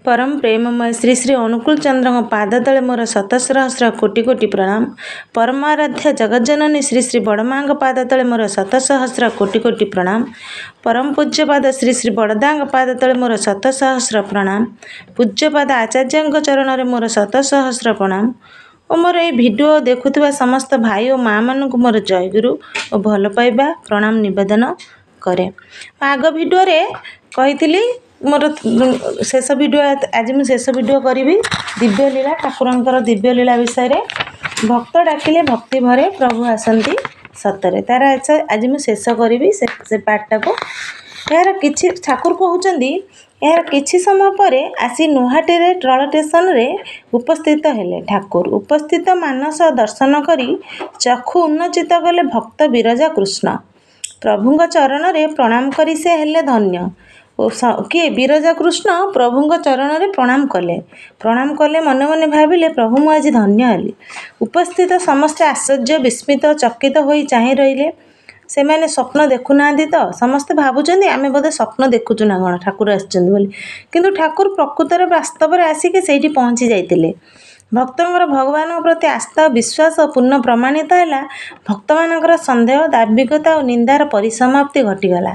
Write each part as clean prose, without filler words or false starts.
ପରମ ପ୍ରେମମୟ ଶ୍ରୀ ଶ୍ରୀ ଅନୁକୂଳ ଚନ୍ଦ୍ରଙ୍କ ପାଦ ତଳେ ମୋର ଶତସହସ୍ର କୋଟି କୋଟି ପ୍ରଣାମ। ପରମାରାଧ୍ୟ ଜଗଜ୍ଜନନୀ ଶ୍ରୀ ଶ୍ରୀ ବଡ଼ମାଙ୍କ ପାଦ ତଳେ ମୋର ଶତସହସ୍ର କୋଟି କୋଟି ପ୍ରଣାମ। ପରମ ପୂଜ୍ୟପାଦ ଶ୍ରୀ ଶ୍ରୀ ବଡ଼ଦାଙ୍କ ପାଦ ତଳେ ମୋର ଶତସହସ୍ର ପ୍ରଣାମ। ପୂଜ୍ୟପାଦ ଆଚାର୍ଯ୍ୟଙ୍କ ଚରଣରେ ମୋର ଶତସହସ୍ର ପ୍ରଣାମ ଓ ମୋର ଏଇ ଭିଡ଼ିଓ ଦେଖୁଥିବା ସମସ୍ତ ଭାଇ ଓ ମାଆମାନଙ୍କୁ ମୋର ଜୟଗୁରୁ ଓ ଭଲ ପାଇବା ପ୍ରଣାମ ନିବେଦନ କରେ। ଆଗ ଭିଡ଼ିଓରେ କହିଥିଲି, ମୋର ଶେଷ ଭିଡ଼ିଓ, ଆଜି ମୁଁ ଶେଷ ଭିଡ଼ିଓ କରିବି ଦିବ୍ୟଲୀଳା, ଠାକୁରଙ୍କର ଦିବ୍ୟଲୀଳା ବିଷୟରେ। ଭକ୍ତ ଡାକିଲେ ଭକ୍ତି ଭରେ ପ୍ରଭୁ ଆସନ୍ତି ସତରେ, ତାର ଆଜି ମୁଁ ଶେଷ କରିବି ସେ ପାର୍ଟଟାକୁ। ଏହାର କିଛି ଠାକୁର କହୁଛନ୍ତି, ଏହାର କିଛି ସମୟ ପରେ ଆସି ନୂଆହାଟୀରେ ରେଳ ଷ୍ଟେସନରେ ଉପସ୍ଥିତ ହେଲେ ଠାକୁର। ଉପସ୍ଥିତ ମାନସ ଦର୍ଶନ କରି ଚକ୍ଷୁ ଉନ୍ମୋଚିତ କଲେ ଭକ୍ତ ବିରଜା କୃଷ୍ଣ। ପ୍ରଭୁଙ୍କ ଚରଣରେ ପ୍ରଣାମ କରି ସେ ହେଲେ ଧନ୍ୟ। କିଏ? ବିରଜା କୃଷ୍ଣ ପ୍ରଭୁଙ୍କ ଚରଣରେ ପ୍ରଣାମ କଲେ। ପ୍ରଣାମ କଲେ, ମନେ ମନେ ଭାବିଲେ, ପ୍ରଭୁ, ମୁଁ ଆଜି ଧନ୍ୟ ହେଲି। ଉପସ୍ଥିତ ସମସ୍ତେ ଆଶ୍ଚର୍ଯ୍ୟ, ବିସ୍ମିତ, ଚକିତ ହୋଇ ଚାହିଁ ରହିଲେ। ସେମାନେ ସ୍ୱପ୍ନ ଦେଖୁନାହାନ୍ତି ତ? ସମସ୍ତେ ଭାବୁଛନ୍ତି ଆମେ ବୋଧେ ସ୍ୱପ୍ନ ଦେଖୁଛୁ ନା କ'ଣ, ଠାକୁର ଆସିଛନ୍ତି ବୋଲି। କିନ୍ତୁ ଠାକୁର ପ୍ରକୃତରେ ବାସ୍ତବରେ ଆସିକି ସେଇଠି ପହଞ୍ଚି ଯାଇଥିଲେ। ଭକ୍ତଙ୍କର ଭଗବାନଙ୍କ ପ୍ରତି ଆସ୍ଥା ଓ ବିଶ୍ୱାସ ପୂର୍ଣ୍ଣ ପ୍ରମାଣିତ ହେଲା। ଭକ୍ତମାନଙ୍କର ସନ୍ଦେହ, ଦାମ୍ଭିକତା ଓ ନିନ୍ଦାର ପରିସମାପ୍ତି ଘଟିଗଲା।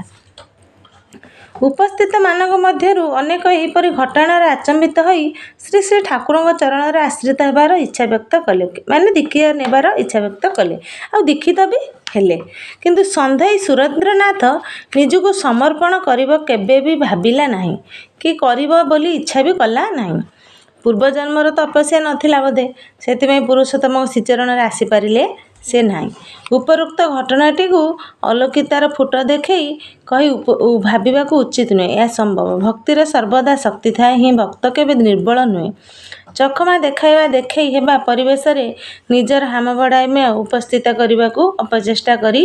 ଉପସ୍ଥିତମାନଙ୍କ ମଧ୍ୟରୁ ଅନେକ ଏହିପରି ଘଟଣାରେ ଆଚମ୍ବିତ ହୋଇ ଶ୍ରୀ ଶ୍ରୀ ଠାକୁରଙ୍କ ଚରଣରେ ଆଶ୍ରିତ ହେବାର ଇଚ୍ଛା ବ୍ୟକ୍ତ କଲେ, ମାନେ ଦୀକ୍ଷା ନେବାର ଇଚ୍ଛା ବ୍ୟକ୍ତ କଲେ ଆଉ ଦୀକ୍ଷିତ ବି ହେଲେ। କିନ୍ତୁ ସନ୍ଦେହୀ ସୁରେନ୍ଦ୍ରନାଥ ନିଜକୁ ସମର୍ପଣ କରିବ କେବେ ବି ଭାବିଲା ନାହିଁ କି କରିବ ବୋଲି ଇଚ୍ଛା ବି କଲା ନାହିଁ। ପୂର୍ବଜନ୍ମର ତପସ୍ୟା ନଥିଲା ବୋଧେ, ସେଥିପାଇଁ ପୁରୁଷୋତ୍ତମଙ୍କ ଶ୍ରୀଚରଣରେ ଆସିପାରିଲେ ସେ ନାହିଁ। ଉପରୋକ୍ତ ଘଟଣାଟିକୁ ଅଲୌକିକତାର ଫୁଟ ଦେଖେଇ କହି ଭାବିବାକୁ ଉଚିତ ନୁହେଁ। ଏହା ସମ୍ଭବ। ଭକ୍ତିର ସର୍ବଦା ଶକ୍ତି ଥାଏ ହିଁ। ଭକ୍ତ କେବେ ନିର୍ବଳ ନୁହେଁ। ଚକମା ଦେଖାଇବା, ଦେଖେଇ ହେବା ପରିବେଶରେ ନିଜର ହାମବଡ଼ାମ୍ୟ ଉପସ୍ଥିତ କରିବାକୁ ଅପଚେଷ୍ଟା କରି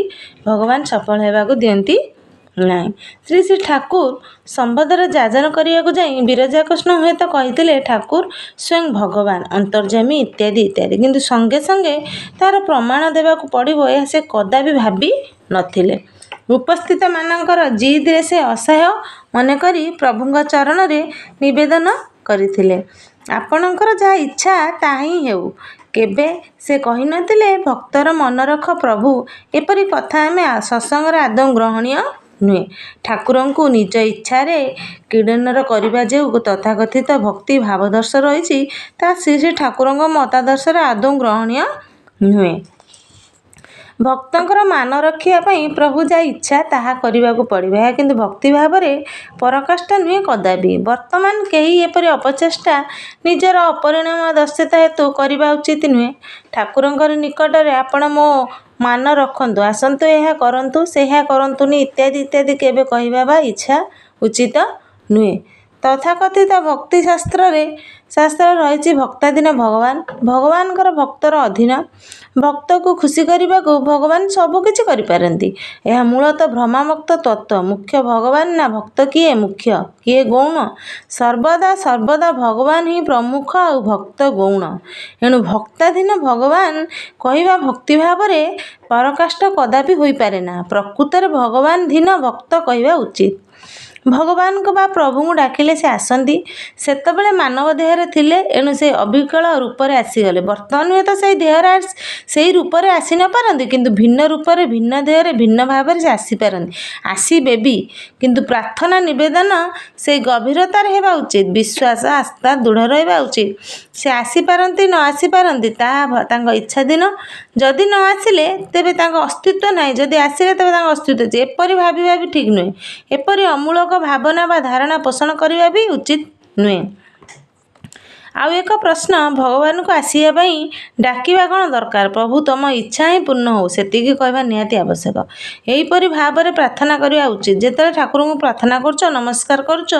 ଭଗବାନ ସଫଳ ହେବାକୁ ଦିଅନ୍ତି ନାହିଁ। ଶ୍ରୀ ଶ୍ରୀ ଠାକୁର ସମ୍ବନ୍ଧରେ ଯାଜନ କରିବାକୁ ଯାଇ ବିରଜାକୃଷ୍ଣ ହୁଏତ କହିଥିଲେ, ଠାକୁର ସ୍ୱୟଂ ଭଗବାନ ଅନ୍ତର୍ଯାମୀ ଇତ୍ୟାଦି ଇତ୍ୟାଦି। କିନ୍ତୁ ସଙ୍ଗେ ସଙ୍ଗେ ତାର ପ୍ରମାଣ ଦେବାକୁ ପଡ଼ିବ, ଏହା ସେ କଦାପି ଭାବି ନଥିଲେ। ଉପସ୍ଥିତମାନଙ୍କର ଜିଦ୍ରେ ସେ ଅସହ୍ୟ ମନେକରି ପ୍ରଭୁଙ୍କ ଚରଣରେ ନିବେଦନ କରିଥିଲେ, ଆପଣଙ୍କର ଯାହା ଇଚ୍ଛା ତାହା ହିଁ ହେଉ। କେବେ ସେ କହିନଥିଲେ, ଭକ୍ତର ମନ ରଖ ପ୍ରଭୁ, ଏପରି କଥା ଆମେ ସତ୍ସଙ୍ଗରେ ଆଦୌ ଗ୍ରହଣୀୟ ନୁହେଁ। ଠାକୁରଙ୍କୁ ନିଜ ଇଚ୍ଛାରେ କ୍ରୀଡ଼ନର କରିବା ଯେଉଁ ତଥାକଥିତ ଭକ୍ତି ଭାବାଦର୍ଶ ରହିଛି, ତାହା ଶ୍ରୀ ଶ୍ରୀ ଠାକୁରଙ୍କ ମତାଦର୍ଶରେ ଆଦୌ ଗ୍ରହଣୀୟ ନୁହେଁ। ଭକ୍ତଙ୍କର ମାନ ରଖିବା ପାଇଁ ପ୍ରଭୁ ଯାହା ଇଚ୍ଛା ତାହା କରିବାକୁ ପଡ଼ିବ, ଏହା କିନ୍ତୁ ଭକ୍ତି ଭାବରେ ପରାକାଷ୍ଠା ନୁହେଁ କଦାପି। ବର୍ତ୍ତମାନ କେହି ଏପରି ଅପଚେଷ୍ଟା ନିଜର ଅପରିଣାମ ଦର୍ଶିତା ହେତୁ କରିବା ଉଚିତ ନୁହେଁ। ଠାକୁରଙ୍କର ନିକଟରେ ଆପଣ ମୋ ମାନ ରଖନ୍ତୁ, ଆସନ୍ତୁ, ଏହା କରନ୍ତୁ, ସେହା କରନ୍ତୁନି ଇତ୍ୟାଦି ଇତ୍ୟାଦି କେବେ କହିବା ବା ଇଚ୍ଛା ଉଚିତ ନୁହେଁ। ତଥାକଥିତ ଭକ୍ତି ଶାସ୍ତ୍ରରେ ଶାସ୍ତ୍ର ରହିଛି, ଭକ୍ତାଧୀନ ଭଗବାନ, ଭଗବାନଙ୍କର ଭକ୍ତର ଅଧୀନ, ଭକ୍ତକୁ ଖୁସି କରିବାକୁ ଭଗବାନ ସବୁକିଛି କରିପାରନ୍ତି। ଏହା ମୂଳତଃ ଭ୍ରମାତ୍ମକ ତତ୍ତ୍ୱ। ମୁଖ୍ୟ ଭଗବାନ ନା ଭକ୍ତ? କିଏ ମୁଖ୍ୟ, କିଏ ଗୌଣ? ସର୍ବଦା ସର୍ବଦା ଭଗବାନ ହିଁ ପ୍ରମୁଖ ଆଉ ଭକ୍ତ ଗୌଣ। ଏଣୁ ଭକ୍ତାଧୀନ ଭଗବାନ କହିବା ଭକ୍ତି ଭାବରେ ପରାକାଷ୍ଠା କଦାପି ହୋଇପାରେନା। ପ୍ରକୃତରେ ଭଗବାନାଧୀନ ଭକ୍ତ କହିବା ଉଚିତ। ଭଗବାନଙ୍କ ବା ପ୍ରଭୁଙ୍କୁ ଡାକିଲେ ସେ ଆସନ୍ତି। ସେତେବେଳେ ମାନବ ଦେହରେ ଥିଲେ, ଏଣୁ ସେ ଅବିକଳ ରୂପରେ ଆସିଗଲେ। ବର୍ତ୍ତମାନ ହୁଏତ ସେଇ ଦେହରେ ସେଇ ରୂପରେ ଆସି ନପାରନ୍ତି, କିନ୍ତୁ ଭିନ୍ନ ରୂପରେ, ଭିନ୍ନ ଦେହରେ, ଭିନ୍ନ ଭାବରେ ସେ ଆସିପାରନ୍ତି, ଆସିବେ ବି। କିନ୍ତୁ ପ୍ରାର୍ଥନା ନିବେଦନ ସେଇ ଗଭୀରତାରେ ହେବା ଉଚିତ। ବିଶ୍ୱାସ, ଆସ୍ଥା ଦୃଢ଼ ରହିବା ଉଚିତ। ସେ ଆସିପାରନ୍ତି, ନ ଆସିପାରନ୍ତି, ତାହା ତାଙ୍କ ଇଚ୍ଛାଧୀନ। ଯଦି ନ ଆସିଲେ ତେବେ ତାଙ୍କ ଅସ୍ତିତ୍ୱ ନାହିଁ, ଯଦି ଆସିଲେ ତେବେ ତାଙ୍କ ଅସ୍ତିତ୍ୱ ଅଛି, ଏପରି ଭାବିବା ବି ଠିକ୍ ନୁହେଁ। ଏପରି ଅମୂଳକ ଭାବନା ବା ଧାରଣା ପୋଷଣ କରିବା ବି ଉଚିତ ନୁହେଁ। ଆଉ ଏକ ପ୍ରଶ୍ନ, ଭଗବାନଙ୍କୁ ଆସିବା ପାଇଁ ଡାକିବା କ'ଣ ଦରକାର? ପ୍ରଭୁ, ତମ ଇଚ୍ଛା ହିଁ ପୂର୍ଣ୍ଣ ହେଉ, ସେତିକି କହିବା ନିହାତି ଆବଶ୍ୟକ। ଏହିପରି ଭାବରେ ପ୍ରାର୍ଥନା କରିବା ଉଚିତ। ଯେତେବେଳେ ଠାକୁରଙ୍କୁ ପ୍ରାର୍ଥନା କରୁଛ, ନମସ୍କାର କରୁଛ,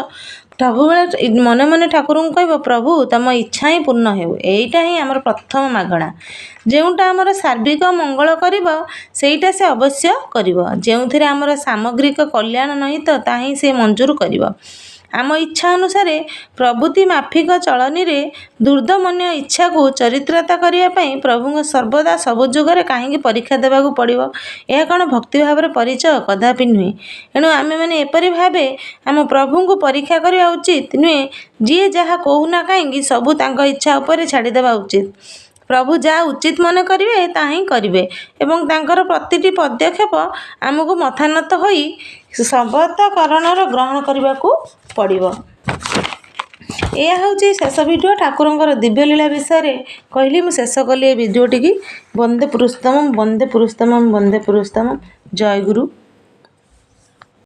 ସବୁବେଳେ ମନେ ମନେ ଠାକୁରଙ୍କୁ କହିବ, ପ୍ରଭୁ, ତମ ଇଚ୍ଛା ହିଁ ପୂର୍ଣ୍ଣ ହେଉ। ଏଇଟା ହିଁ ଆମର ପ୍ରଥମ ମାଗଣା। ଯେଉଁଟା ଆମର ସାର୍ବିକ ମଙ୍ଗଳ କରିବ, ସେଇଟା ସେ ଅବଶ୍ୟ କରିବ। ଯେଉଁଥିରେ ଆମର ସାମଗ୍ରିକ କଲ୍ୟାଣ ନିହିତ, ତାହା ହିଁ ସେ ମଞ୍ଜୁର କରିବ। ଆମ ଇଚ୍ଛା ଅନୁସାରେ ପ୍ରଭୃତି ମାଫିକ ଚଳନୀରେ ଦୁର୍ଦମନୀୟ ଇଚ୍ଛାକୁ ଚରିତାର୍ଥ କରିବା ପାଇଁ ପ୍ରଭୁଙ୍କ ସର୍ବଦା ସବୁ ଯୁଗରେ କାହିଁକି ପରୀକ୍ଷା ଦେବାକୁ ପଡ଼ିବ? ଏହା କ'ଣ ଭକ୍ତିଭାବର ପରିଚୟ? କଦାପି ନୁହେଁ। ଏଣୁ ଆମେମାନେ ଏପରି ଭାବେ ଆମ ପ୍ରଭୁଙ୍କୁ ପରୀକ୍ଷା କରିବା ଉଚିତ ନୁହେଁ। ଯିଏ ଯାହା କହୁନା କାହିଁକି, ସବୁ ତାଙ୍କ ଇଚ୍ଛା ଉପରେ ଛାଡ଼ିଦେବା ଉଚିତ। ପ୍ରଭୁ ଯାହା ଉଚିତ ମନେ କରିବେ, ତାହା ହିଁ କରିବେ ଏବଂ ତାଙ୍କର ପ୍ରତିଟି ପଦକ୍ଷେପ ଆମକୁ ମଥାନତ ହୋଇ ସର୍ବତକରଣର ଗ୍ରହଣ କରିବାକୁ ପଡ଼ିବ। ଏହା ହେଉଛି ଶେଷ ଭିଡ଼ିଓ। ଠାକୁରଙ୍କର ଦିବ୍ୟଲୀଳା ବିଷୟରେ କହିଲି, ମୁଁ ଶେଷ କଲି ଏ ଭିଡ଼ିଓଟିକି। ବନ୍ଦେ ପୁରୁଷୋତ୍ତମ, ବନ୍ଦେ ପୁରୁଷୋତ୍ତମ, ବନ୍ଦେ ପୁରୁଷୋତ୍ତମ। ଜୟଗୁରୁ।